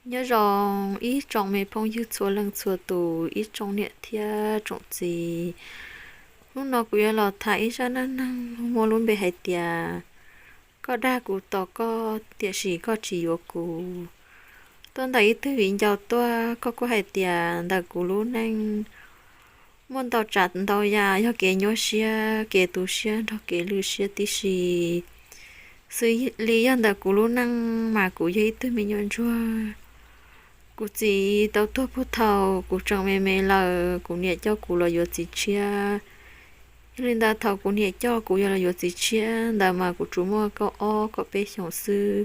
Nyob zoo ib tsoom me phooj ywg txhua leej txhua tus, ib tsoom niam thiab tsoom txiv. Hnub no kuv yuav los tham ib zaj neej neeg muaj lub npe hais tias koj dag kuv tos koj tiam sis koj tsis yuav kuv. Tuaj ntawm ib tug viv ncaus tuaj, koj kuj hais tias ntawm kuv lub neej muaj ntau tsav ntau yam, yog kev nyuaj siab, kev tu siab nrog kev lwj siab tib si. Xws li yog ntawm kuv lub neej mas kuv yog ib tug me nyuam ntsuag. Kuv txiv tau tuag puag thaum kuv tseem me me lawm, kuv niam coj kuv los yuav txiv tshiab. Yog li ntawd thaum kuv niam coj kuv los yuav txiv tshiab ntawd mas kuv tsuas muaj kaum ob kaum peb xyoos xwb.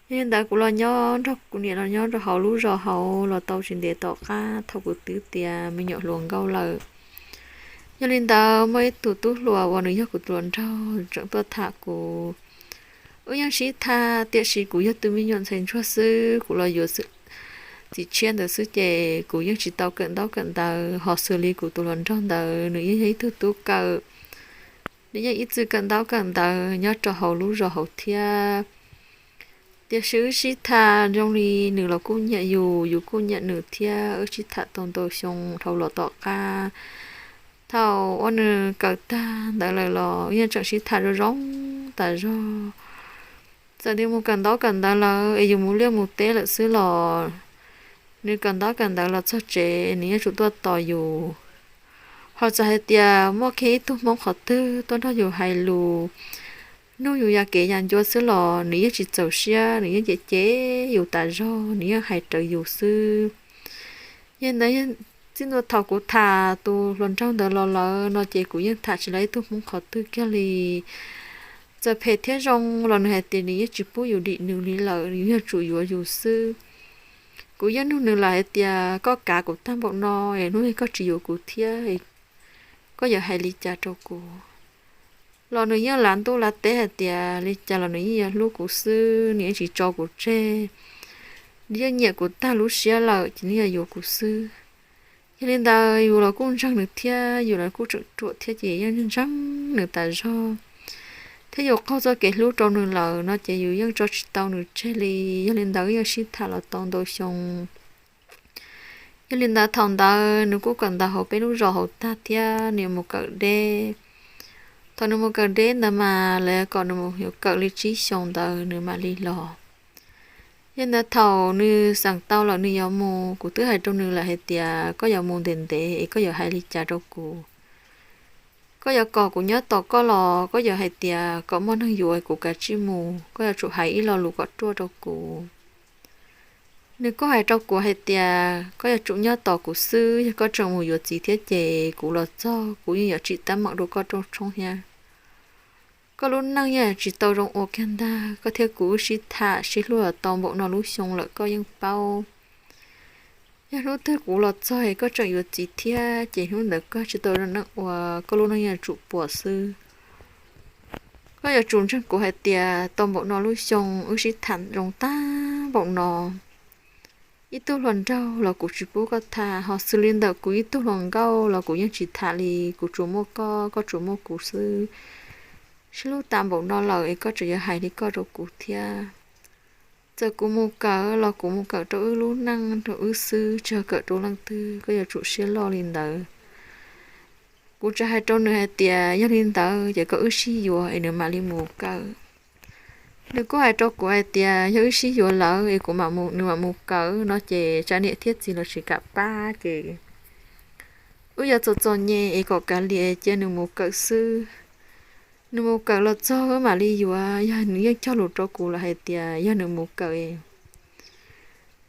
Yog li ntawd kuv los nyob nrog kuv niam los nyob rau hauv lub zos hauv los tau tsis ntev tom qab thaum kuv twb tiav me nyuam hluas nkauj lawm. Yog li ntawd muaj ib tug tub hluas uas nws yog kuv tus hluas nraug tseem tuaj tham kuv. Wb yeej sib tham tiam sis kuv yog tus me nyuam ntxhais ntsuag xwb, kuv los yuav txiv tshiab ntawd xwb ces kuv yeej tsis tau kawm ntaub kawm ntawv, ho xws li kuv tus hluas nraug ntawd nws yeej yog ib tug tub kawm, nws yeej ib txwm kawm ntaub kawm ntawv nyob rau hauv lub zos hauv thiab. Tiam sis wb sib tham zoo li nws los kuj nyiam yus, yus kuj nyiam nws thiab, wb sib tham tau ntau xyoo dhau los tom qab. Thaum uas nws kawm tag ntawd lawm los yeej tseem sib tham zoo zoo tas zog. Txawm nws mus kawm ntaub kawm ntawv lawm es yus mus liaj mus teb lawm xwb los nws kawm ntaub kawm ntawv los txog tsev nws yeej tsum tuaj tos yus. Ho txawm hais tias muaj kiag ib tug hmoob qhov twg tuaj nrog yus hais lus, nug yus yam kev yam ncua xwb los nws yeej tsis txaus siab, nws yeej cem cem yus tas zog, nws yeej hais raws yus xwb. Yog li ntawd txij ntua thaum kuv tham tus hluas nraug ntawd los lawm no ces kuv yeej tham tsis tau ib tug hmoob qhov twg kiag li. Txawm phem thiab zoo los nws hais tias nws yeej tsis pub yus dim nws li lawm, nws yog tsum yuav yus xwb. Kuv yeej nug nws lawm hais tias koj kav kuv tag npaum no es hnub koj tsis yuav kuv thiab, koj yuav hais li cas rau kuv? Los nws yeej lav ntuj lav teb hais tias li cas los nws yeej yuav hlub kuv xwb, nws yeej tsis tso kuv tseg. Nws yeej nyiam kuv tag lub siab lawm ces nws yuav yuav kuv xwb. Yog li ntawd yus los kuj ntseeg nws thiab, yus los kuj tseem ruam thiab ces yeej ntseeg nws tas zog, thiab yus qaug txoj kev hlub rau nws lawm no ces yus yeej tso tsis tau nws tseg li. Yog li ntawd yeej sib tham los tau ntau xyoo. Yog li ntawd thaum ntawd nws kuj kawm ntawv hauv peb lub zos hauv tag thiab nws mus kawm deb. Thaum nws mus kawm deb ntawd mas lawv kom nws mus yuav kawm li tsib xyoos ntawd nws mam li los. Yog li ntawd thaum nws xeem tau lawm nws yuav mus, kuv twb hais rau nws lawm hais tias koj yuav mus ntev ntev es koj yuav hais li cas rau kuv? Koj yuav kom kuv nyob tos koj los koj yuav hais tias kom muaj neeg yuav kuv kav tsij mus, koj yuav tsum hais ib lo lus kom ruaj rau kuv. Nws kuj hais rau kuv hais tias koj yuav tsum nyob tos kuv xwb, yog koj tseem mus yuav txiv thiab ces kuv los txog kuv yeej yuav tsim teeb meem rau koj rooj tshoob thiab. Koj lub neej yeej tsis tau zoo ua kiag ntag, koj thiab kuv wb sib tham sib hlub los tau npaum no lub xyoo lawm koj yeej paub. Yog hnub twg kuv los txog es koj tseem yuav txiv thiab ces hnub ntawd koj tsis tau zoo neej ua, koj lub neej yeej tsum puas xwb. Koj yuav tsum ntseeg kuv hais tias tau npaum no lub xyoo wb sib tham zoo tag npaum no, ib tug hluas nraug los kuv tsis pub koj tham, ho xws li ntawm kuv ib tug hluas nkauj los kuv yeej tsis tham li, kuv tsuas muaj koj, koj tsuas muaj kuv xwb. Sib hlub tas npaum no lawm es koj tseem yuav hais li koj rau kuv thiab. Txawm kuv mus kawm los kuv mus kawm rau wb lub neej rau wb xwb, tsis yog kawm rau leej twg, koj yuav tsum siab loj li ntawd. Kuv tseem hais rau nws hais tias yog li ntawd ces kom wb sib yuav es nws mam li mus kawm. Nws kuj hais rau kuv hais tias yog wb sib yuav lawm es kuv mam mus, nws mam mus kawm no ces tsam niam thiab txiv los tsis kam pab ces wb yuav txom txom nyem es kom kav liam cia nws mus kawm xwb. Nws mus kawm los txog wb mam li yuav, yog nws yeej cog lus rau kuv lawm hais tias yog nws mus kawm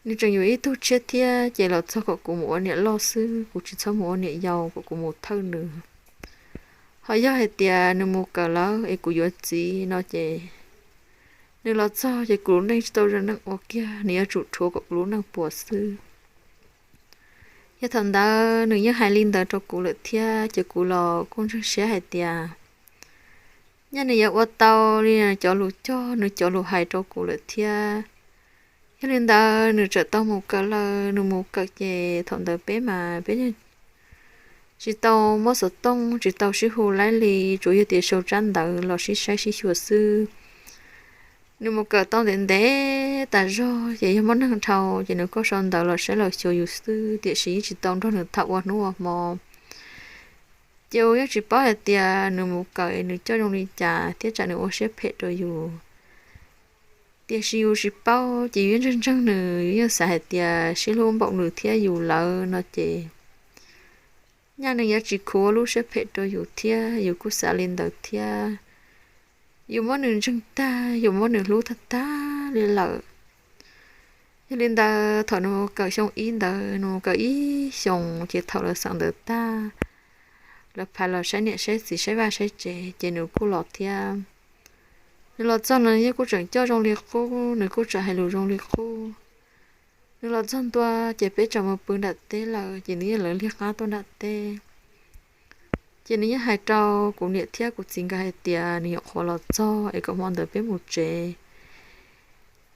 nws tseem yuav ib tug tshiab thiab ces los txog kom kuv mus ua niam loj xwb, kuv tsis txhob mus ua niam yau kom kuv mus thawj nws. Ho yog hais tias nws mus kawm lawm es kuv yuav txiv no ces nws los txog ces kuv lub neej tsis tau zoo neej ua kiag, nws yuav tsum rhuav kom kuv lub neej puas xwb. Yog thaum ntawd nws yeej hais li ntawd rau kuv lawm thiab ces kuv los kuj ntseeg siab hais tias nyaj nws yuav ua tau li cov lus cog nws cov lus hais rau kuv lawm thiab. Yog li ntawd nws txawm tau mus kawm lawm, nws mus kawm ces thaum ntawd peb mas peb tsis tau muab xov tooj, tsis tau sib hu laib li, tsuas yog tias sau tsab ntawv los sib saib sib xyuas xwb. Nws mus kawm tau ntev ntev tas zog ces yog muaj neeg dhau ces nws kuj sau ntawv los saib los xyuas yus xwb, tiam sis yeej tsis tau nrog nws tham ua hnub ua hmo. Ces yus yeej tsis paub hais tias nws mus kawm nws coj zoo li cas thiab tsam nws ua siab phem rau yus. Tiam sis yus tsis paub ces yus yeej ntseeg ntseeg nws, yus yeej xav hais tias sib hlub npaum nws thiab yus lawm no ces nyaj nws yuav tsis khuv ua lub siab phem rau yus thiab, yus kuj xav li ntawd thiab. Yus muab nws ntseeg tag, yus muab nws hlub tag tag li lawm. Yog li ntawd thaum nws mus kawm xyoo ib ntawd, nws mus kawm ib xyoos ces thaum lawv xeem ntawv tag, lawv phais los saib niam saib txiv saib vaj saib tsev ces nws kuj los thiab. Nws los txog no nws yeej kuj tseem coj zoo li qub, nws kuj tseem hais lus zoo li qub. Nws los txog ntua ces peb tseem mus pw nram teb lawm ces nws yeej lawv liag qab tuaj nram teb. Ces nws yeej hais rau kuv niam thiab kuv txiv nkawd hais tias nws nyuam qhuav los txog es kom hmo ntawd peb mus tsev,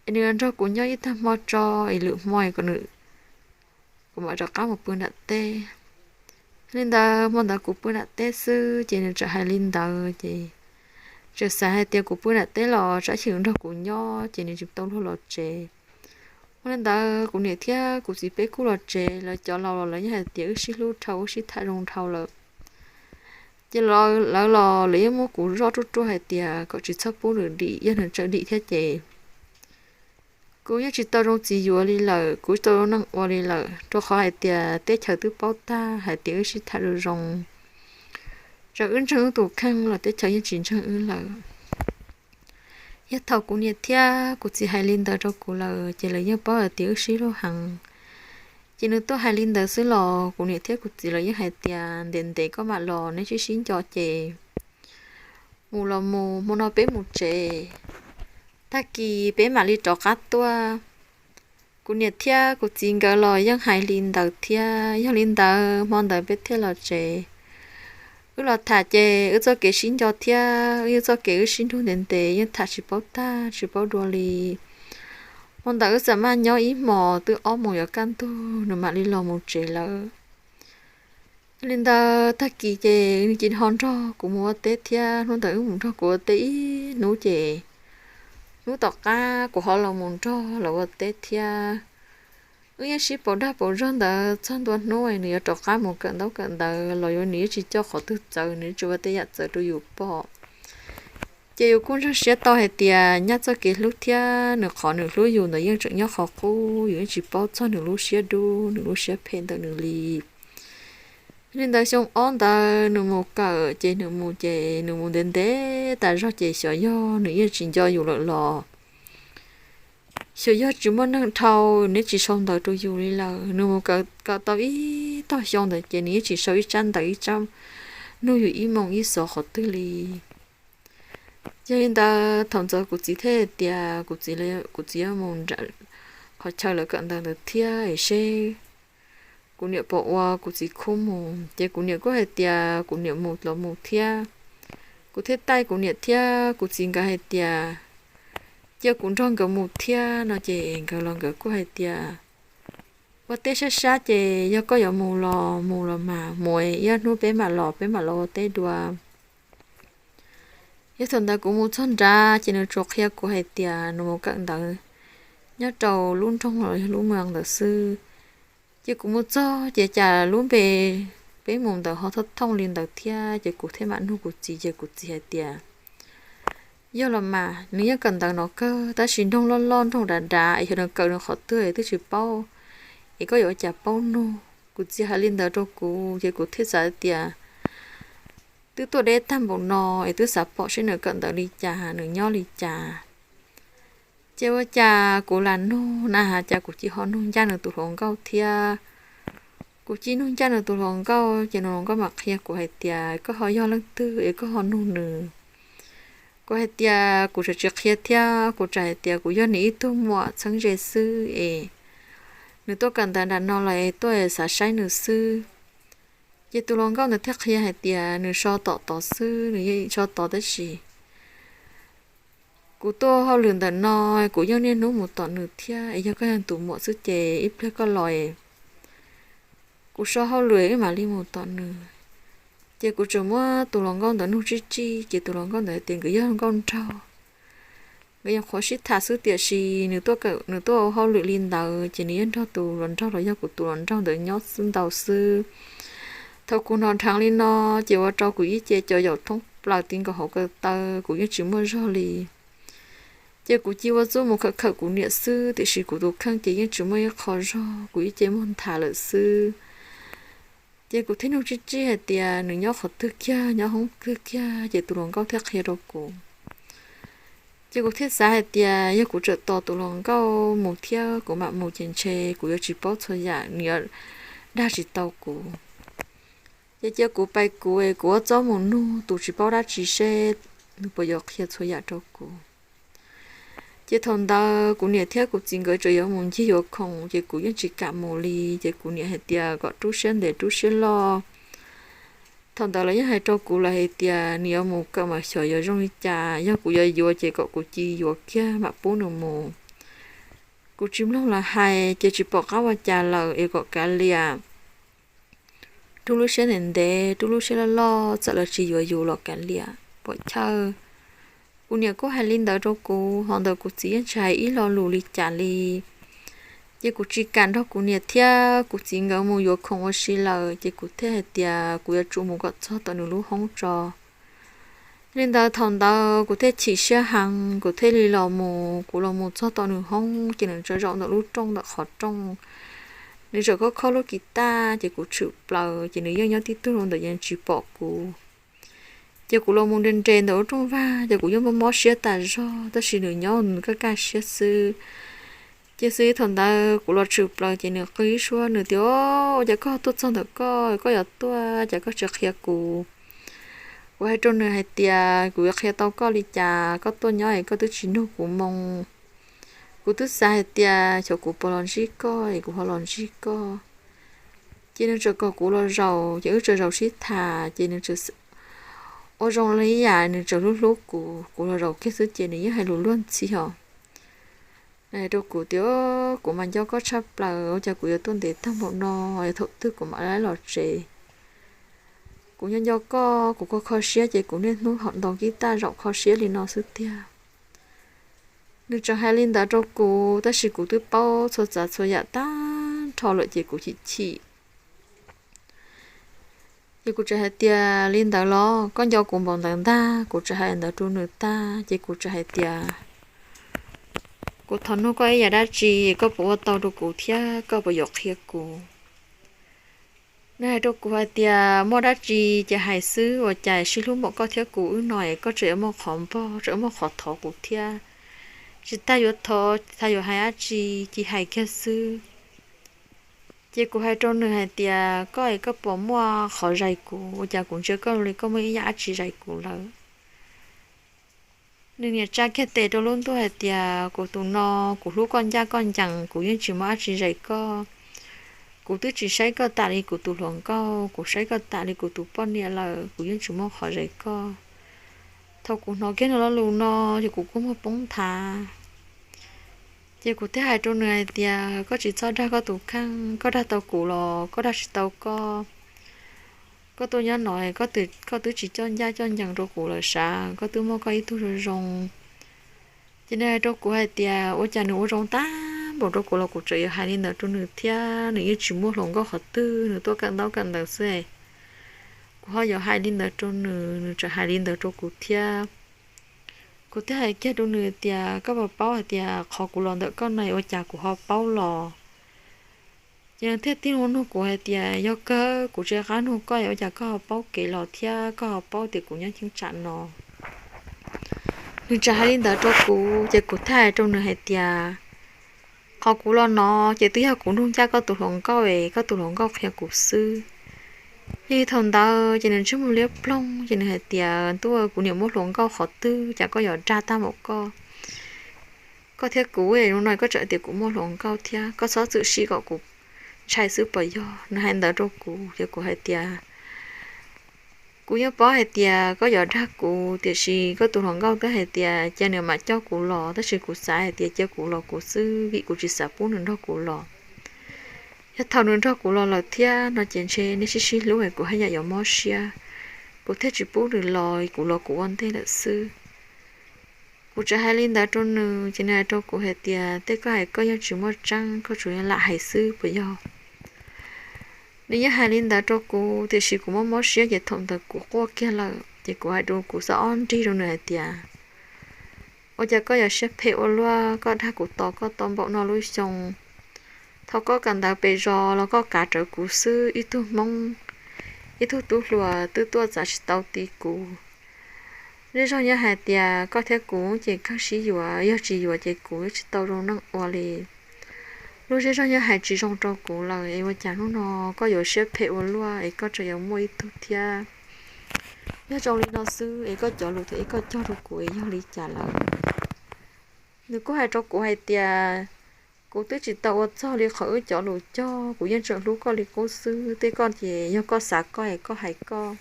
es nws nrog kuv nyob ib tag hmo tso, es lwm hmo es kom nws, kuv mam rov qab mus pw nram teb. Li ntawd hmo ntawd kuv pw nram teb xwb ces nws tseem hais li ntawd ces tseem xav hais tias kuv pw nram teb los tsam ib chim nws nrog kuv nyob ces nws tsis tau luag los tsev. Ua li ntawd kuv niam thiab kuv txiv peb kuj los tsev, lawv cov laus los lawv yeej hais tias wb sib hlub dhau wb sib tham zoo dhau lawm. Ces lawv los lawv yeej muab kuv zoj ruaj ruaj hais tias kom tsis txhob pub nws dim, yog nws tseem dim thiab ces kuv yeej tsis tau zoo txiv yuav li lawm, kuv tsis tau zoo neej ua li lawm, rau qhov hais tias teb chaws twb paub tag hais tias wb sib tham zoo zoo. Txawm wb ntseeg wb tus kheej los teb chaws yeej tsis ntseeg wb lawm. Yog thaum kuv niam thiab kuv txiv hais li ntawd rau kuv lawm ces lawv yeej paub hais tias wb sib hlub heev. Ces nws tuaj hais li ntawd xwb los kuv niam thiab kuv txiv lawv yeej hais tias ntev ntev koj mam los, neb sib sib nco ces mus los mus, hmo no peb mus tsev, tag kis peb mam li rov qab tuaj. Kuv niam thiab kuv txiv nkawd los yeej hais li ntawd thiab. Yog li ntawd hmo ntawd peb thiaj los tsev. Wb los tham ces wb txoj kev sib nco thiab wb txoj kev wb sib nrug ntev ntev yeej tham tsis paub tag tsis paub dua li. Hmo ntawd wb xam maj nyob ib hmos twb ob moos yuav kaj ntug nws mam li los mus tsev lawm. Li ntawd tag kis ces nws cia li ho nrog kuv mus ua teb thiab. Hnub ntawd wb mus nrog kuv ua teb ib hnub ces hnub tom qab kuv ho los mus nrog lawv ua teb thiab. Wb yeej sib pauv dag pauv zog ntawd txog ntua hnub nws yuav rov qab mus kawm ntaub kawm ntawv los yuav nws yeej tsis coj qhov twg txawv, nws tsuas ua tej yam txawv rau yus pom. Ces yus kuj ntseeg siab tau hais tias nyaj txoj kev hlub thiab nws qhov nws hlub yus ntawd yeej tseem nyob qhov qub, yus yeej tsis paub txog nws lub siab dub nws lub siab phem ntawm nws li. Li ntawd xyoo ob ntawd nws mus kawm ces nws mus ces nws mus ntev ntev tas zog ces xyov yog nws yeej tsis nco yus lawm los xyov yog tsis muaj neeg dhau, nws tsis sau ntawv rau yus li lawm. Nws mus kawm tau ib tog xyoo ntawd ces nws yeej tsis sau ib tsab ntawv ib tsab nug yus ib moo ib xov qhov twg li. Yog li ntawd thaum ntawd kuv txiv thiaj tias kuv txiv, kuv txiv yuav mus qhov chaw lawv kawm ntawv ntawd thiab es seb kuv niam puas ua kuv txiv khub mus. Ces kuv niam kuj hais tias kuv niam mus los mus thiab. Kuv thiaj taij kuv niam thiab kuv txiv nkawd hais tias cia kuv nrog nkawd mus thiab no ces nkawd los nkawd kuj hais tias ua teb sab sab ces yog koj yuav mus los mus los mas mus, ib ob hnub peb mam los peb mam los ua teb dua. Yog thaum ntawd kuv mus txog nrad ces nws tsuas qhia kuv hais tias nws mus kawm ntawv nyob rau lub nroog los yog lub moos ntawd xwb. Ces kuv mus txog ces cas lub npe peb mus ntawd ho thooj thooj li ntawd thiab ces kuv thiaj mam nug kuv txiv ces kuv txiv hais tias yog los mas, nws yeej kawm ntawv no kawg tab sis nroog loj loj nroog dav dav es xyov nws kawm nws qhov twg twb tsis paub, es koj yuav ua cas paub nug. Kuv txiv hais li ntawd rau kuv ces kuv thiaj xav tias twb tuaj deb tag npaum no es twb xav pom seb nws kawm ntawv li cas nws nyob li cas. Ces ua cas kuv lam nug na has cas kuv cia ho nug ncaj nws tus hluas nkauj thiab. Kuv cia nug ncaj nws tus hluas nkauj ces nws hluas nkauj mam qhia kuv hais tias koj ho yog leej twg es koj ho nug nws. Kuv hais tias kuv tseem tsis qhia thiab kuv tseem hais tias kuv yog nws ib tug muam txheeb ze xwb es nws tuaj kawm ntawv nram no los es tuaj xav saib nws xwb. Ces tus hluas nkauj ntawd thiaj qhia hais tias nws so tom tod xwb, nws yeej so tod tab sis kuv tuaj hauj lwm ntawm no, kuv yeej niaj hnub mus tom nws thiab es yog koj yog tus muam xwb ces ib pliag koj los kuv so hauj lwm wb mam li mus tom nws. Ces kuv tseem muab tus hluas nkauj ntawd nug tsib tsib ces tus hluas nkauj ntawd tias nkawd yog nkauj nraug. Nkawd yeej qhuav sib tham xwb tiam sis nws tuaj ua hauj lwm li ntawd ces nws yeej nrog tus hluas nraug los yog kuv tus hluas nraug ntawd nyob ntau xwb. Thaum kuv hnov dheev li no ces ua rau kuv ib ce cov yaum thoob plaws ti nkaus hauv ko taw, kuv yeej tsis muaj zog li. Ces kuv cia ua txuj mus khawm khawm kuv niam xwb tiam sis kuv tus kheej ces yeej tsis muaj ib qho zog, kuv ib ce muag nthav lawm xwb. Ces kuv thiaj nug tsib tsib hais tias nws nyob qhov twg kiag, nyob hoob twg kiag, ces tus hluas nkauj thiaj qhia rau kuv. Ces kuv thiaj xav hais tias yog kuv tseem tos tus hluas nkauj mus thiab kuv mam mus ces ntshe kuv yuav tsis paub txhua yam, nws yuav dag tsis tau kuv. Ces cia kuv pais kuv es kuv ua txuj mus nug tus tsis paub dab tsi seb nws puas yuav qhia txhua yam rau kuv. Ces thaum ntawd kuv niam thiab kuv txiv nkawd tseem yuav mus ncig yuav khoom ces kuv yeej tsis kam mus li. Ces kuv niam hais tias kom rub siab ntev rub siab loj. Thaum ntawd lawv yeej hais rau kuv lawm hais tias nws yuav mus kawm mas xyov yuav zoo li cas, yog kuv yuav yuav ces kom kuv cia yuav kiag mam pub nws mus. Kuv tsis mloog lawv hais ces tsis pom qab ua cas lawm es kom kav liam, rub lub siab ntev ntev, rub lub siab loj loj, txawm lawv tsis yuav yus los kav liam, puam chawj. Kuv niam kuj hais li ntawd rau kuv, hos ntawm kuv txiv yeej tsis hais ib lo lus li cas li. Ces kuv tsis kam nrog kuv niam thiab kuv txiv nkawd mus yuav khoom ua si lawm ces kuv thiaj hais tias kuv yuav tsum mus kom txog tom nws lub hoob tso. Li ntawd thaum ntawd kuv thiaj chim siab heev, kuv thiaj li los mus. Kuv los mus txog tom nws hoob ces nws tseem zaum ntawm lub rooj ntawm qhov rooj. Nws tseem khob khob lub kis taj ces kuv tshwm plaws ces nws yeej nyob tib tug ntawm yeej tsis pom kuv. Ces kuv los mus nres nres ntawm lub rooj vag ces kuv yeej mob mob siab tas zog tab sis nws nyob nws kaj kaj siab xwb. Ces xwb thaum ntawd kuv los tshwm plaws ces nws qw ib suab, nws tias, Ua cas koj tuaj txog ntawm koj, koj yuav tuaj cas koj tsis qhia kuv? Kuv hais rau nws hais tias, Kuv yuav qhia tau koj li cas, koj tuaj nyob es koj twb tsis nug kuv moo. Kuv twb xav hais tias xyov kuv puas los ntsib koj es kuv ho los ntsib koj. Ces nws tseem kom kuv los zaum ces wb tseem zaum sib tham ces nws ua zoo li yam nws tseem hlub hlub kuv. Kuv los zaum kiag xwb ces nws yeej hais lus luag ntxhi os. Nws hais rau kuv tias, Kuv mas nco koj tshaj plaws, ua cas kuv yuav tuaj ntev tag npaum no, thaum twg kuv mam li los tsev? Kuv nco nco koj, kuv kho kho siab ces kuv niaj hnub ho ntaus kis taj zaum kho siab li no xwb tiag. Nws tseem hais li ntawd rau kuv tab sis kuv twb paub txhua tsav txhua yam tag nrho lawm ces kuv chim chim. Ces kuv tseem hais tias, Li ntawd los koj nco kuv npaum ntawd ntag? Kuv tseem hais ntawd rau nws tag ces kuv tseem hais tias, Kuv thov nug koj ib yam dab tsi, koj puas ua tau rau kuv thiab koj puas yuav qhia kuv? Nws hais rau kuv hais tias, Muaj dab tsi ces hais xwb, ua cas sib hlub npaum koj thiab kuv wb no es koj tseem yuav muaj qhov npog, tseem yuav muaj qhov thov kuv thiab? Tsis tas yuav thov, tsis tas yuav hais dab tsi, cia hais kiag xwb. Ces kuv hais rau nws hais tias, Koj es koj puas muaj qhov zais kuv? Ua cas kuv ntsia koj li koj muaj ib yam dab tsi zais kuv lawm? Nws niam tsa kiag tes rau lub ntuj hais tias, Kuv tus no, kuv hlub koj ncaj koj ncees, kuv yeej tsis muaj dab tsi zais koj. Kuv twb tsis saib koj tas li kuv tus hluas nkauj, kuv saib koj tas li kuv tus poj niam lawm, kuv yeej tsis muaj qhov zais koj. Thaum kuv hnov kiag nws lo lus no ces kuv kuj muag poob nthav. Ces kuv thiaj hais rau nws hais tias, Koj tsis txhob dag koj tus kheej, koj dag tau kuv los koj dag tsis tau koj. Koj tuaj nyob no, koj twb tsis coj ncaj coj ncees rau kuv lawm sav, koj twb muaj koj ib tug zoo zoo. Ces nws hais rau kuv hais tias, Ua cas nws ua zoo tag npaum rau kuv los kuv tseem yuav hais li ntawd rau nws thiab? Nws yeej tsis muaj hluas nkauj qhov twg, nws tuaj kawm ntaub kawm ntawv xwb. Kuv ho yuav hais li ntawd rau nws, nws tseem hais li ntawd rau kuv thiab. Kuv thiaj hais kiag rau nws tias, Koj puas paub hais tias qhov kuv los ntawm koj no ua cas kuv ho paub los? Ces nws thiaj tig loo nug kuv hais tias, Yog kawg kuv tsis qab nug koj, ua cas koj ho paub kev los thiab koj ho paub tias kuv nyob cheeb tsam no? Nws tseem hais li ntawd rau kuv ces kuv thiaj hais rau nws hais tias, Qhov kuv los no ces twb yog kuv nug ncaj koj tus hluas nkauj es koj tus hluas nkauj qhia kuv xwb. Yog li thaum ntawd ces nws ntsej muag liab ploog ces nws hais tias, Ntuj, kuv niam muaj hluas nkauj qhov twg cas koj yuav dag tag npaum koj? Koj thiab kuv, no koj tseem tias kuv muaj hluas nkauj thiab, koj txhob txwm sim kom kuv ntshai xwb puas yog? Nws hais ntawd rau kuv ces kuv hais tias, Kuv yeej paub hais tias koj yuav dag kuv tiam sis koj tus hluas nkauj twb hais tias cia nws mam coj kuv los, tab sis kuv xav hais tias cia kuv los kuv xwb vim kuv tsis xav pub nws nrog kuv los. Yog thaum nws nrog kuv los lawm thiab no ces ntshe nej sib sib hlub es kuv haj yam yuav mob siab, kuv thiaj tsis pub nws los, kuv los kuv ua ntej lawm xwb. Kuv tseem hais li ntawd rau nws ces nws hais rau kuv hais tias, tej koj hais koj yeej tsis muaj tseeb, koj tsuas yog lam hais xwb puas yog? Nws yeej hais li ntawd rau kuv, tiam sis kuv mob mob siab ces thaum ntawd kuv quaj kiag lawm ces kuv hais rau, kuv xav ob nrig rau nws hais tias, ua cas koj yuav siab phem ua luaj, koj dag kuv tos koj tau npaum no lub xyoo. Thaum koj kawm ntawv pem zos los koj kav rawv kuv xwb, ib tug Hmoob, ib tug tub hluas twb tuaj txav tsis tau ti kuv. Zej zog yeej hais tias koj thiab kuv ces kawg sib yuav, yog tsis yuav ces kuv yuav tsis tau zoo neej ua li. Lub zej zog yeej hais tsis zoo rau kuv lawm, es ua cas hnub no koj yuav siab phem ua luaj es koj tseem yuav muaj ib tug thiab? Yog zoo li no xwb es koj cov lus thiab es koj cog rau kuv es yog li cas lawm? Nws kuj hais rau kuv hais tias, kuv twb tsis tau ua txog li qhov wb cov lus cog, kuv yeej tseem hlub koj li qub xwb, tej koj ces yog koj xav koj es koj hais koj.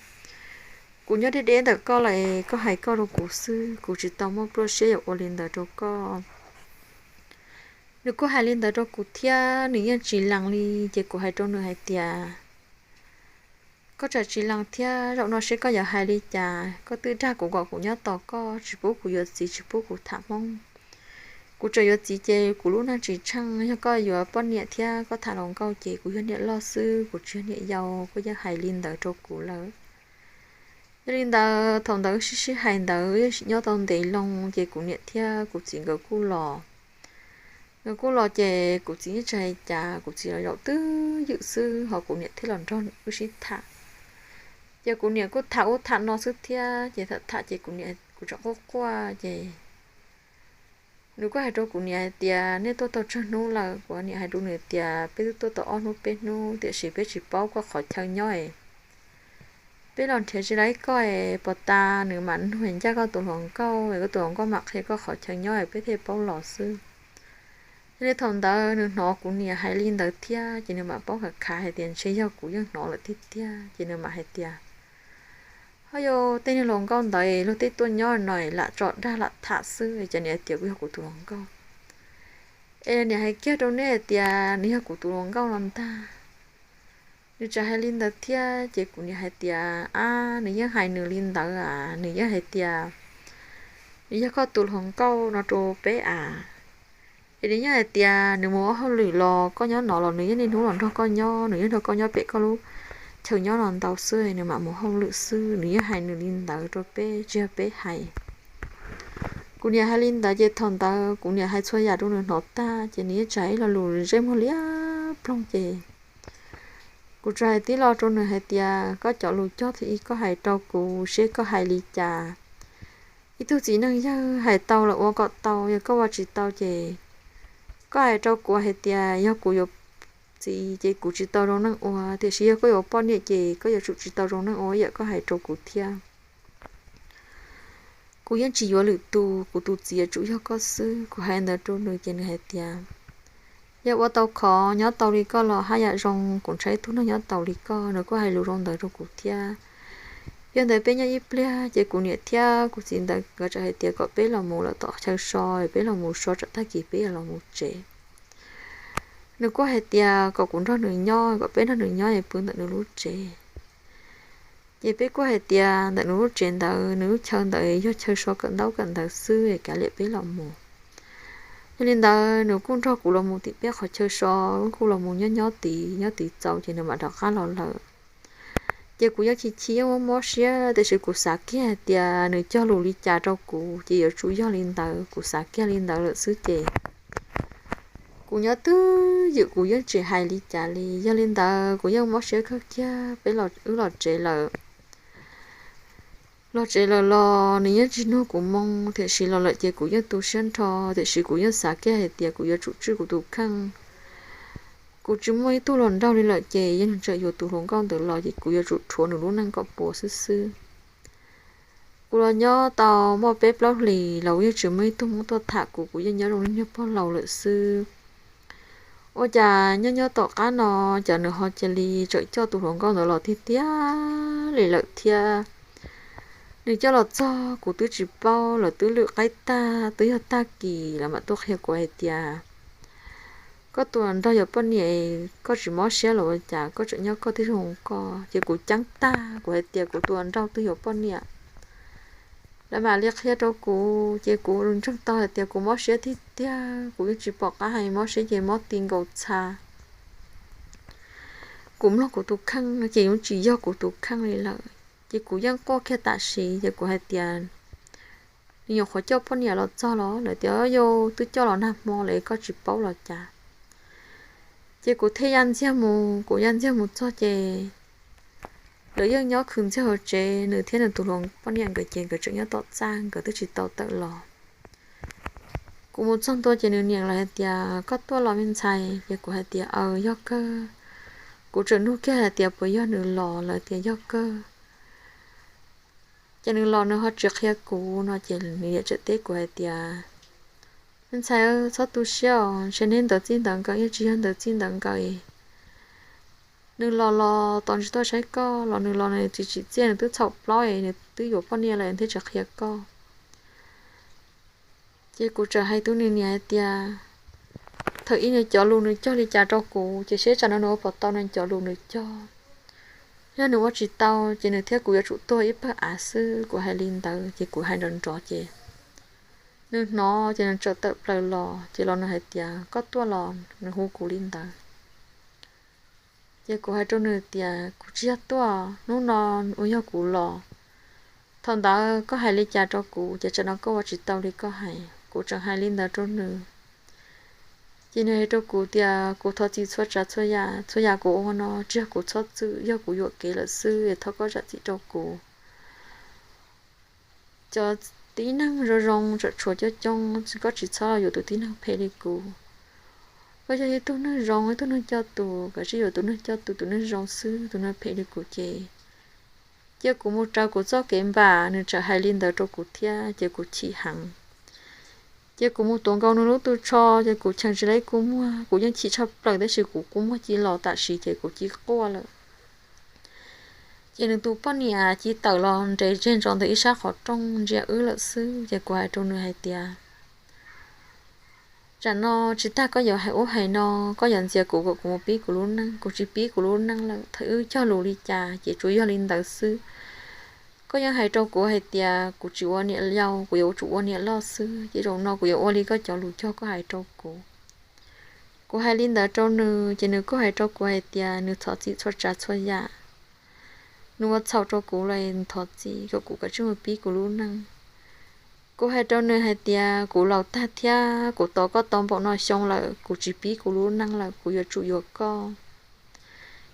Kuv nyob deb deb ntawm koj lawm es koj hais koj rau kuv xwb, kuv tsis tau muaj pluaj siab yuav ua li ntawd rau koj. Nws kuj hais li ntawd rau kuv thiab, nws yeej tsis lees li, ces kuv hais rau nws hais tias, koj tsam tsis lees thiab, zaum no seb koj yuav hais li cas, koj twb dag kuv kom kuv nyob tos koj, tsis pub kuv yuav txiv, tsis pub kuv tham Hmoob. Kuv tseem yuav txiv ces kuv lub neej tsis tsheej, yog koj yuav poj niam thiab koj tham hluas nkauj ces kuv yog niam loj xwb, kuv tsis yog niam yau, koj yeej hais li ntawd rau kuv lawm. Yog li ntawd thaum ntawd wb sib sib hais ntawd wb nyob tau ntev loo ces kuv niam thiab kuv txiv nkawd kuj los. Nkawd kuj los ces kuv txiv yeej tsis hais cas, kuv txiv los zaum twj ywm xwb, ho kuv niam thiaj los nrog wb sib tham. Ces kuv niam kuj tham ub tham no xwb thiab, ces tham tham ces kuv niam kuv tseem quaj quaj ces nws kuj hais rau kuv niam hais tias, nej tuaj tau tsawg hnub lawm? Kuv niam hais rau nws tias, peb twb tuaj tau ob hnub peb hnub, tiam sis peb tsis paub koj qhov chaw nyob es peb los nrhiav tsis laib koj es puas tas nws mam nug ncaj koj tus hluas nkauj es koj tus hluas nkauj mam qhia koj qhov chaw nyob es peb thiaj paub los xwb. Yog li thaum ntawd nws hnov kuv niam hais li ntawd thiab ces nws mam paub khav khav hais tias ntshe yog kuv yeej hnov lawm tiag tiag, ces nws mam hais tias, ho yog tej niag hluas nkauj ntawd luag tej tuaj nyob no lam tso dag lam tham xwb, ces niam hais tias kuj yog kuv tus hluas nkauj. Es niam hais kiag rau nej hais tias nws yog kuv tus hluas nkauj no ntag. Nws tseem hais li ntawd thiab ces kuv niam hais tias, ab, nws yeej hais nws li ntawd as, nws yeej hais tias nws yog koj tus hluas nkauj no rau peb as. Es nws yeej hais tias nws mus ua hauj lwm los koj nyob no los nws yeej niaj hnub los nrog koj nyob, nws yeej nrog koj nyob pem koj lub chaw nyob no ntau xwb, nws mam mus hauj lwm xwb, nws yeej hais nws li ntawd rau peb, tsis yog peb hais. Kuv niam hais li ntawd ces thaum ntawd kuv niam hais txhua yam rau nws hnov tag ces nws yeej tsa ib lo lus ntsej muag liab ploog ces kuv tsuas hais tib lo rau nws hais tias, koj cov lus cog thiab ib koj hais rau kuv seb koj hais li cas. Ib tug txiv neej yawg hais tau los ua kom tau, yog koj ua tsis tau ces koj hais rau kuv hais tias yog kuv yuav txiv ces kuv tsis tau zoo neej ua, tiam sis yog koj yuav poj niam ces koj yuav tsum tsis tau zoo neej ua ib yam koj hais rau kuv thiab. Kuv yeej tsis yuav lwm tus, kuv tus txiv yuav tsum yog koj xwb. Kuv hais ntawd rau nws ces nws hais tias, yog ua tau khov nyob tau li koj los haj yam zoo, kuv ntshai ib tug neeg nyob tau li koj. Nws kuj hais lus zoo ntawd rau kuv thiab. Yog ntawd peb nyob ib pliag ces kuv niam thiab kuv txiv ntawd nkawd txawm hais tias kom peb los mus lawm tom chaw so, peb los mus so tsam tag kis peb yuav los mus tsev. Nws kuj hais tias kom kuv nrog nws nyob, kom peb nrog nws nyob es pw ntawm nws lub tsev. Ces peb kuj hais tias ntawm nws lub tsev ntawd, nws lub chaw ntawd yog chaw so kawm ntaub kawm ntawv xwb es kav liam peb los mus. Yog li ntawd nws kuj nrog kuv los mus tim peb qhov chaw so, kuj los mus nyob nyob tid, nyob tid txaus ces nws mam rov qab los lawm. Ces kuv yeej chim chim yeej mob mob siab, tiam sis kuv xav kiag hais tias nws cog lus li cas rau kuv ces yuav tsum yog li ntawd, kuv xav kiag li ntawd lawm xwb ces kuv nyob twj ywm kuv yeej tsis hais li cas li. Yog li ntawd kuv yeej mob siab kawg kiag, peb los, wb los tsev lawm. Los tsev lawm los nws yeej tsis nug kuv moo, tiam sis los lawm ces kuv yeej tu siab nrho, tiam sis kuv yeej xav kiag hais tias kuv yuav tsum tswj kuv tus kheej. Kuv tsis muaj ib tug hluas nraug li lawm ces yog nws tseem yuav tus hluas nkauj ntawd los ces kuv yuav tsum rhuav nws lub neej kom puas xwb xwb. Kuv los nyob tau muaj peb plaub hlis los kuv yeej tsis muaj ib tug Hmoob tuaj tham kuv, kuv yeej nyob zoo li niag pog laus lawm xwb. Ua cas nyob nyob tom qab no, cas nws ho cia li tseem coj tus hluas nkauj ntawd los tiag tiag li lawm thiab. Nws coj los txog kuv twb tsis paub, lawv twb lwm qaib tag, twb yog tag kis lawv mam tuaj qhia kuv hais tias, koj tus hluas nraug yuav poj niam, koj tsis mob siab los ua cas, koj tseem nyob koj twb zoo koj. Ces kuv ceeb tag, kuv hais tias kuv tus hluas nraug twb yuav poj niam. lawv mam li qhia rau kuv, ces kuv ntseeg tau hais tias kuv mob siab tiag tiag, kuv yeej tsis pom qab hais, mob siab ces mob ti nkaus txha. Kuv mloog kuv tus kheej no ces yeej tsis yog kuv tus kheej li lawm, ces kuv yeej quaj kiag tam sim, ces kuv hais tias, nws nyuam qhuav coj poj niam los txog los? Lawv tias, yus twb coj los nag hmo lawm, koj tsis paub los cas? Ces kuv thiaj ya ntxiag mus, kuv ya ntxiag mus txog ces lawv yeej nyob khwv ntxiag hauv tsev, nws thiab nws tus hluas poj niam nkawd ces nkawd tseem nyob tom txaj, nkawd twb tsis tau tawm los. Kuv mus txog ntua ces nws niam lawv hais tias, koj tuaj los me ntxhais? Ces kuv hais tias, aws, yog kawg. Kuv tseem nug kiag hais tias puas yog nws los, lawv tias yog kawg. Ces nws los nws ho tsis qhia kuv no ces nws niam tseem teb kuv hais tias, me ntxhais, txhob tu siab os, ntshe neb ntawd txij ntawd nkaus, yeej tsis yog ntawd txij ntawd nkaus. Nws los los tos ntshe tuaj saib koj, los nws los nws tsis tsim txiaj, nws twb txhaum plaub, nws twb yuav poj niam lawm thiaj tsis qhia koj. Ces kuv txawm hais tus nws niam hais tias, thaum ub nws cov lus nws cog li cas rau kuv, ces seb tsam no nws ua puas tau nws cov lus nws cog. Yog nws ua tsis tau ces nws thiab kuv yuav tsum tuag ib pawg av xwb. Kuv hais li ntawd ces kuv hais nrov nrov ces nws hnov ces nws txawm tawm plaws los, ces los nws hais tias, koj tuaj los? Nws hu kuv li ntawd. Ces kuv hais rau nws tias, kuv tsis yog tuaj, hnub no uas yog kuv los. Thaum ntawd koj hais li cas rau kuv, ces tsam no koj ua tsis tau li koj hais. Kuv tseem hais li ntawd rau nws. Ces nws hais rau kuv tias, kuv thov txim txhua tsav txhua yam, txhua yam kuv ua no tsis yog kuv txhob txwm, yog kuv yuam kev lawm xwb, thov koj zam txim rau kuv. Cov tib neeg zoo zoo tseem tshuav coob coob, koj tsis txhob los yuav tus tib neeg phem li kuv. Koj yog ib tug neeg zoo, ib tug neeg coj tus, koj tsis yuav tus neeg coj tus, tus neeg zoo xwb, tus neeg phem li kuv ces cia kuv mus raws kuv txoj kev npam. Nws txawm hais li ntawd rau kuv thiab ces kuv chim heev. Ces kuv mus tuav nkaus nws lub tu tsho, ces kuv cheem tsis laib kua muag, kuv yeej chim tshaj plaws tab sis kuv kua muag cia los tam sim ces kuv cia quaj lawm. Ces nws tus poj niam cia tawm los nres tseg ntsoov ntawm ib sab qhov rooj ntsia wb lawm xwb, ces kuv hais rau nws hais tias, tsam no tsis tas koj yuav hais ub hais no, koj yuav ntxias kuv kom kuv mus pib kuv lub neej, kuv tsis pib kuv lub neej lawm. Thaum wb cog lus li cas ces tsuas yog li ntawd xwb. Koj yeej hais rau kuv hais tias kuv tsis ua niam yau, kuv yuav tsum ua niam loj xwb, ces zaum no kuv yuav ua li koj cov lus cog koj hais rau kuv. Kuv hais li ntawd rau nws ces nws kuj hais rau kuv hais tias nws thov txim txhua tsav txhua yam, nws ua txhaum rau kuv los nws thov txim kom kuv kav tsij mus pib kuv lub neej. Kuv hais rau nws hais tias kuv laus tag thiab, kuv tos koj tau npaum no xyoo lawm, kuv tsis pib kuv lub neej lawm, kuv yuav tsum yuav koj.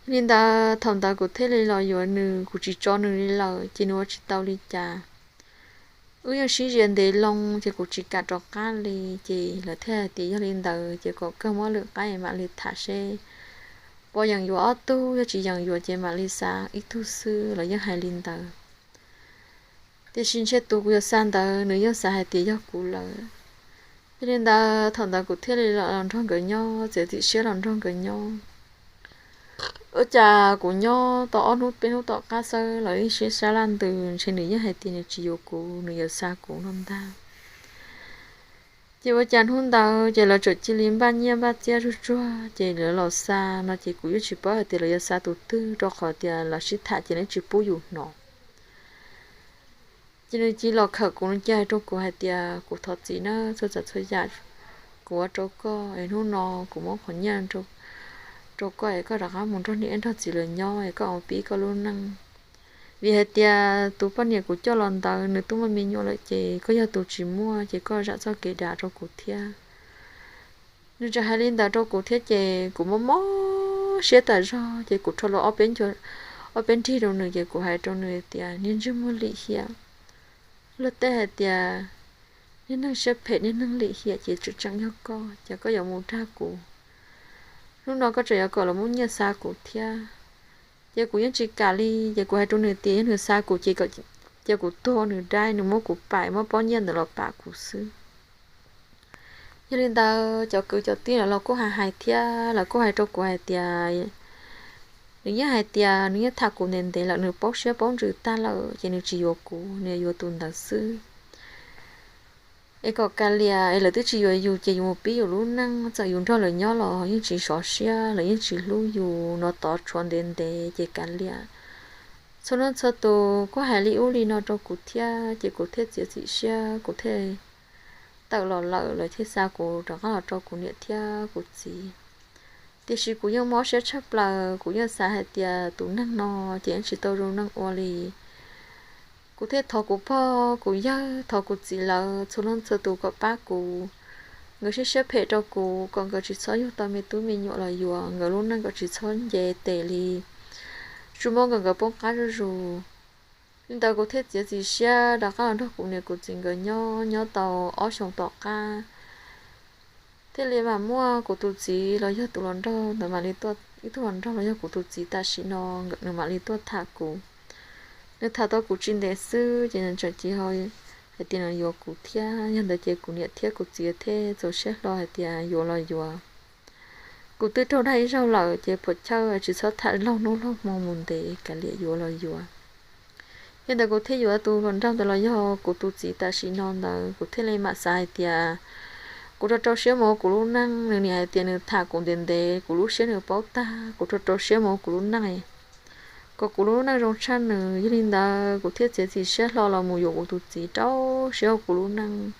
Yog li ntawd thaum ntawd kuv thiaj li los yuav nws, kuv tsis tso nws li lawm ces nws ua tsis tau li cas. Wb yeej sib zias ntev loo ces kuv tsis kam rov qab li, ces lawv thiaj hais tias yog li ntawd ces kom kawg muab lwm qaib mam li tham seb puas yeem yuav ob tug, yog tsis yeem yuav ces mam li xav ib tug xwb, lawv yeej hais li ntawd. Tiam sis ntshe tus kuv yuav xa ntawd nws yeej xav hais tias yog kuv lawm. Yog li ntawd thaum ntawd kuv thiaj li los nrog nkawd nyob, txiav txim siab los nrog nkawd nyob. Ua cas kuv nyob tau ob hnub peb hnub tom qab xwb los ib sab laj ntws ntshe nws yeej hais tias nws tsis yuav kuv, nws yuav xa kuv no ntag. Ces ua cas hnub ntawd ces lawv txawm cia li npaj nyiaj npaj txiaj tsuag tsuag ces lawv los xa no ces kuv yeej tsis paub hais tias lawv yuav xa tus twg rau qhov tias lawv sib tham ces lawv tsis pub yus hnov. Ces nws cia li los khawm kuv, nws cia li hais rau kuv hais tias kuv thov txim na txhua tsav txhua yam kuv ua rau koj es hnub no kuv muab qhov nyiaj rau koj es koj rov qab mus nrog niam nrog txiv lawv nyob es koj mus pib koj lub neej. Vim hais tias tus poj niam kuv coj los ntawd nws twb muaj me nyuam lawm ces koj yog tus tsis muaj ces koj zam txoj kev dav rau kuv thiab. Nws tseem hais li ntawd rau kuv thiab ces kuv mob mob siab tas zog ces kuv rho los ob peb nrig rau nws ces kuv hais rau nws tias niag ntsej muag lim hiam, luag tej hais tias niag neeg siab phem niag neeg lim hiam ces tseem tseem yog koj, ces koj yuav mus dag kuv. Hnub no koj tseem yuav kom lawv muab nyiaj xa kuv thiab. Ces kuv yeej tsis kam li, ces kuv hais rau nws tias yog nws xa kuv ces cia kuv tuag ua nws daim, nws muab kuv pam, muab pob nyiaj ntawd los pam kuv xwb. Yog li ntawd cov kwv cov tij lawv los kuj hais hais thiab lawv kuj hais rau kuv hais tias nws yeej hais tias nws yeej tham kuv ntev ntev lawm, nws paub siab paub ntsws tag lawm ces nws tsis yuav kuv, nws yuav tus ntawd xwb. Es kom kav liam es lawv twb tsis yuav yus ces yus mus pib yus lub neej, txawm yus nrog lawv nyob los yeej tsis sov siab, lawv yeej tsis hlub yus no tod tshuav ntev ntev ces kav liam. Txhua leej txhua tus kuj hais li ub li no rau kuv thiab, ces kuv thiaj txiav txim siab, kuv thiaj tawm los lawm, lawv thiaj xa kuv rov qab los rau kuv niam thiab kuv txiv. Tiam sis kuv yeej mob siab tshaj plaws, kuv yeej xav hais tias tus neeg no ces yeej tsis tau zoo neeg ua li. Kuv thiaj thov kuv pog kuv yawg, thov kuv txiv lawv txhua leej txhua tus kom pab kuv. Nkawd siab siab phem rau kuv, kom nkawd tsis txhob yug tau me tub me nyuam los yuav, nkawd lub neej kom tsis txhob nce tes li, tsuas muab nkawd nkawd poob qab zuj zus. Li ntawd kuv thiaj txiav txim siab rov qab los nrog kuv niam kuv txiv nkawd nyob, nyob tau ob xyoos tom qab thiaj li mam muaj kuv tus txiv los yog tus hluas nraug ntawd mam li tuaj, ib tug hluas nraug los yog kuv tus txiv tam sim no, nws mam li tuaj tham kuv. Nws tham tau kuv tsis ntev xwb ces nws tseem cia li hais tias nws yuav kuv thiab. Yog ntawd ces kuv niam thiab kuv txiv thiaj txaus siab hlo hais tias yuav los yuav. Kuv twb raug dag ib zaug lawm ces puas chawj tsis txhob tham laug hnub laug hmo mus ntev, kav liam yuav los yuav. Yog ntawd kuv thiaj yuav tus hluas nraug ntawd los yog kuv tus txiv tam sim no ntawd, kuv thiaj li mam xav hais tias kuv rau rau siab mus ua kuv lub neej. Nws nim hais tias nws tham kuv ntev ntev, kuv lub siab nws paub tag, kuv rau rau siab mus ua kuv lub neej kom kuv lub neej zoo tshaj nws. Yog li ntawd kuv thiaj txiav txim siab hlo los mus yuav kuv tus txiv, rau siab ua kuv lub neej.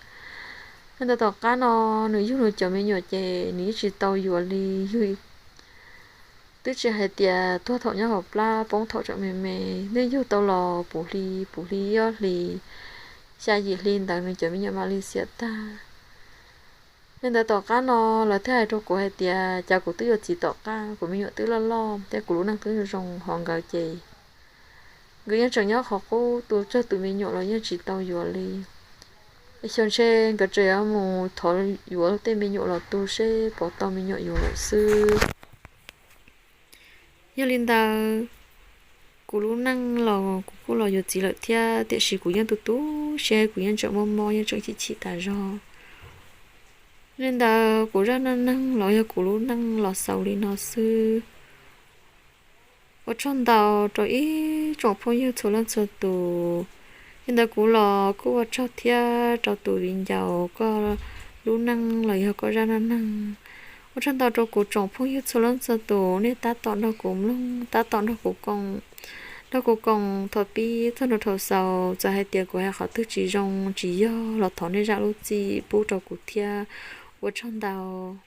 Yog ntawd tom qab no nws yug nws cov me nyuam ces nws yeej tsis tau yuav li, yug twb tsis hais tias tuag thaum nyob hauv plab, poob thaum tseem me me, nws yug tau los puv hli, puv hli ib ob hlis, xya yim hli ntawd nws cov me nyuam mam li xiam tag. Li ntawd tom qab no lawv thiaj hais rau kuv hais tias cas kuv twb yuav txiv tom qab, kuv me nyuam twb loj loj thiab kuv lub neej twb zoo hov nkawd ces nkawd yeej tseem nyob qhov qub, tus tsawg tus me nyuam los yeej tsis tau yuav li. Xyov ntshe nkawd tseem yuav mus thov yuav tej me nyuam los tu seb puas tau me nyuam yuav lawm xwb. Yog li ntawd, kuv lub neej los kuv kuj los yuav txiv lawm thiab, tiam sis kuv yeej tu tu siab, kuv yeej tseem mob mob, yeej tseem chim chim tas zog. Li ntawd kuv zaj neej neeg los yog kuv lub neej los xaus li no xwb. Ua tsaug ntau rau ib tsoom phooj ywg txhua leej txhua tus. Li ntawd kuv los kuj ua tsaug thiab rau tus viv ncaus koj lub neej los yog koj zaj neej neeg. Ua tsaug ntau rau kuv tsoom phooj ywg txhua leej txhua tus, nej tab tom nrog kuv mloog, tab tom nrog kuv koom, nrog kuv koom thaum pib txog ntua thaum xaus. Txawm hais tias kuv hais qhov twg tsis zoo tsis yog los thov nej zam lub txim pub rau kuv thiab. Ua tsaug ntau.